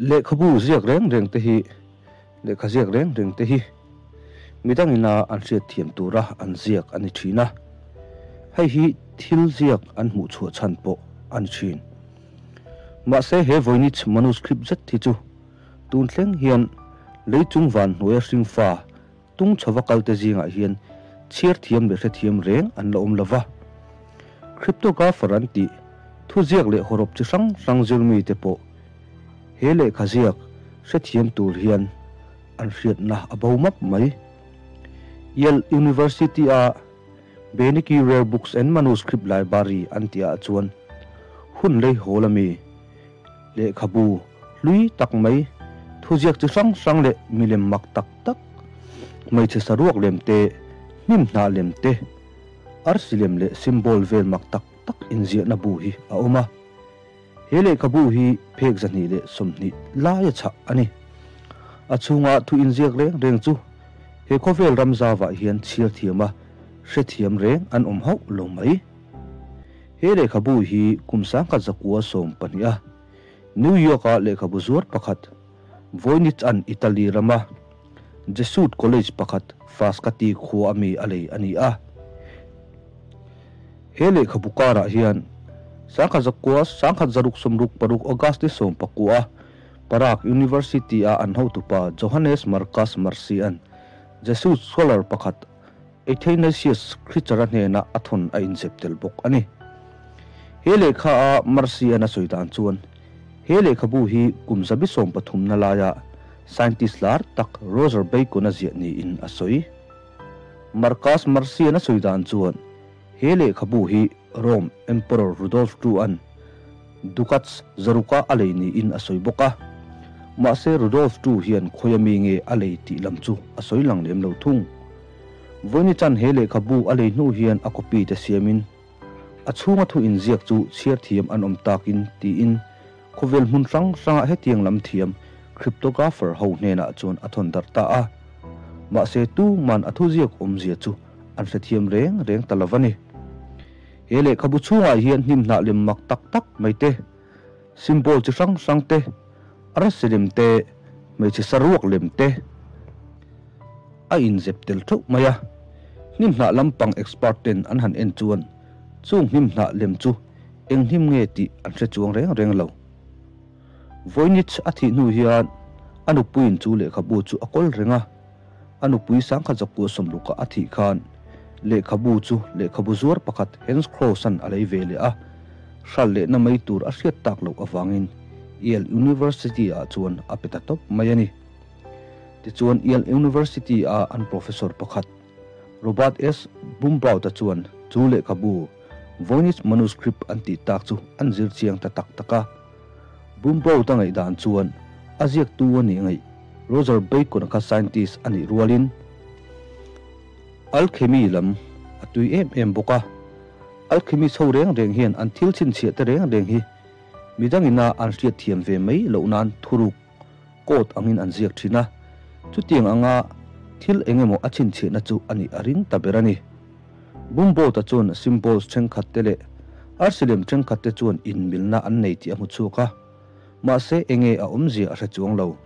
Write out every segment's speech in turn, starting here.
Lehkhabu ziak reng reng te hi, lehkha ziak reng reng te hi midang ina an hriatthiam tura an ziak a ni thin a, hei hi thil ziak an hmuh chhuah chhan pawh a ni thin. Mahse he Voynich manuscript zet hi chu tun thleng hian lei chung van hnuaia hringfa tung chhova kalte zingah hian chhiar thiam leh hrethiam reng an la awm lo va. Cryptographer an tih thuziak leh hawrawp chi hrang hrang zirmi te pawh he lehkha ziak hrethiam tur hian an hriatna a bo map mai. Yale University-a Beinecke Rare Books and Manuscript Library an tihah chuan hun lei hawl ami Lehkhabu hlui tak mai, thuziak chi hrang hrang leh milem mak tak tak, hmeichhe saruak lem te, hnim hnah lem te, arsi lem leh symbol vel mak tak tak inziahna bu hi a awm a. He lehkhabu hi phek 220 laia chhah a ni. A chhunga thu inziak reng reng chu he khawvel ram zavah hian chhiar thiam a, hrethiam reng an awm hauh lo mai. He lehkhabu hi kum 1912 a New York-a lehkhabu zuar pakhat, Voynich-a'n Italy rama Jesuit College pakhat Frascati khua ami a lei a ni a. He lehkhabu karah hian 1966 August ni 19 a Prague University-a an hotupa Johannes Marcus Marci-a'n Jesuit scholar pakhat Athanasius Kircher-a hnena a thawn a inzep tel bawk a ni. He lehkha a Marcy-a'n a sawi dan chuan, he lehkhabu hi kum 130 na laia scientist lar tak Roger Bacon-a ziah niin a sawi. Marcus Marcy-a'n a sawi dan chuan, he lehkhabu hi Rome Emperor Rudolf II-a'n ducats 600 a lei niin a sawi bawk a. Mahse Rudolf II hian khawia mi nge a lei tih lam chu a sawi lang lem lo thung. Vawiini chan he lehkhabu a lei hnu hian a copy te siamin a chhunga thu inziak chu chhiar thiam an awm takin tiin khawvel hmun hrang hrangah hetiang lam thiam cryptographer ho hnenah chuan a thawn darh ta a. Mahse tuman a thuziak awmzia chu an hrethiam reng reng ta lo va ni. He lehkhabu chhungah hian hnim hnah lem mak tak tak mai te, symbol chi hrang hrang te, arsi lem te, hmeichhe saruak lem te a inzep tel theuh mai a. Hnim hnah lampang expert ten an han en chuan chung hnim hnah lem chu eng hnim nge tih an hre chuang reng reng lo. Voynich a thih hnu hian a nupuiin chu lehkhabu chu a kawl reng a. A nupui 1960 a thih khan lehkhabu chu lehkhabu zuar pakhat Hans Cross-a'n a lei ve leh a, hral lehna mai tur a hriat tak loh avangin Yale University-ah chuan a pe ta tawp mai a ni. Tichuan Yale University-a an professor pakhat Robert S. Bumbaut-a chuan chu lehkhabu Voynich Manuscript an tih tak chu an zir chiang ta tak tak a. Bumbaut-a ngaihdan chuan a ziaktu a nih ngaih Roger Bacon-a kha scientist a nih rualin alchemy lam a tui em em bawk a. Alchemist ho reng reng hian an thil chhinchhiah te reng reng hi midangina an hriatthiam ve mai loh nan thuruk code angin an ziak thin a, chutiang anga thil eng emaw a chhinchhiahna chu a nih a ring ta ber a ni. Bumboat-a chuan symbols thenkhat te leh arsi lem thenkhat te chuan inmilna an nei tih a hmu chhuak a, mahse enge a awmzia a hre chuang lo.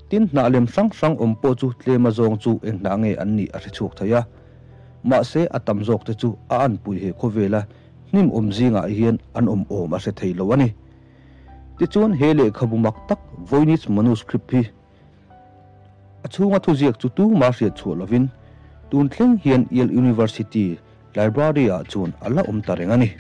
Tin, hnah lem hrang hrang awm pawh chu tlem azawng chu eng hnah nge an nih a hre chhuak thei a, mahse a tam zawk te chu a anpui he khawvela hnim awm zingah hian an awm awm a hre thei lo a ni. Tichuan he lehkhabu mak tak Voynich Manuscript hi a chhunga thuziak chu tumah hriat chhuah lovin tun thleng hian Yale University Library-ah chuan a la awm ta reng a ni.